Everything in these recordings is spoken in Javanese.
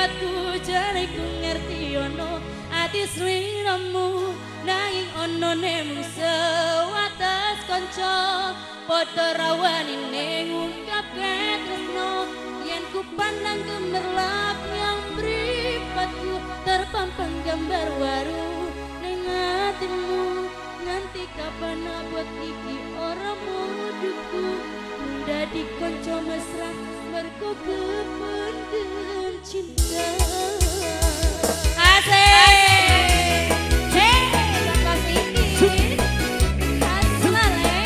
mripatku jare ku ngerti ono ati sliramu nanging ono mung sewates kanca padha rawanine ngungkapke tresno yen ku pandang gemerlap yang mripatku terpampang gambar waru ning atimu nganti kapan abot iki ora moduku dadi kanca mesra mergo kependem cinta. Asik. Hei, pas iki. Asmale.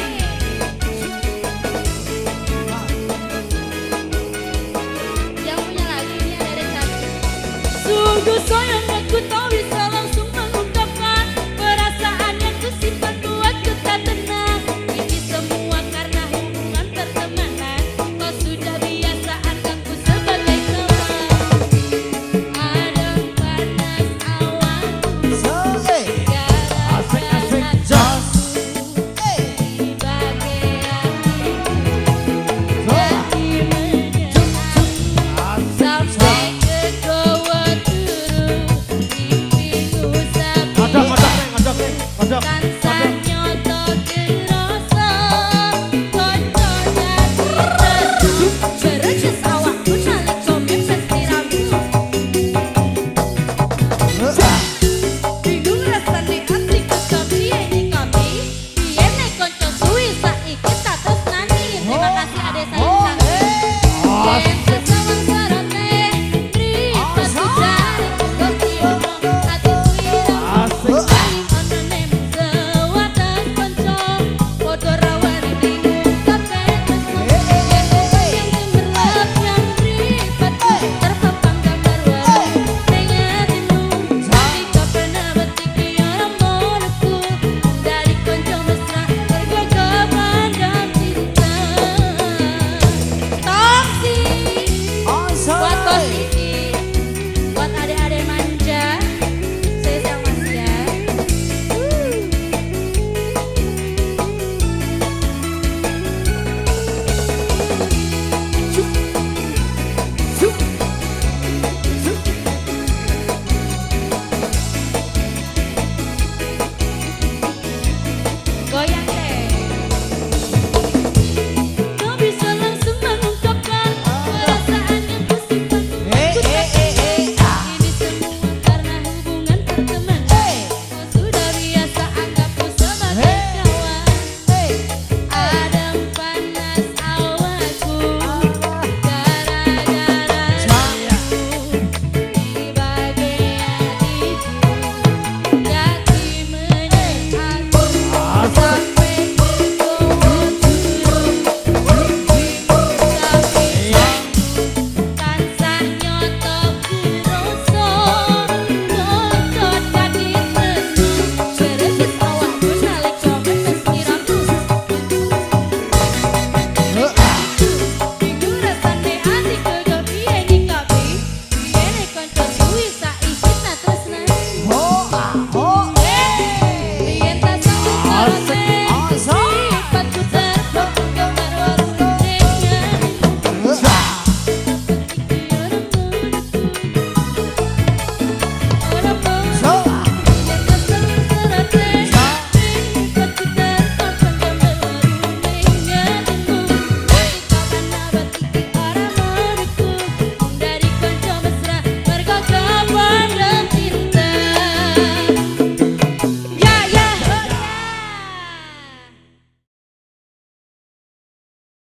Yang punya lagu ini ada Rechanti. Sungguh sayang aku tak bisa langsung mengungkapkan perasaan yang kusimpan buat ku tak tenang.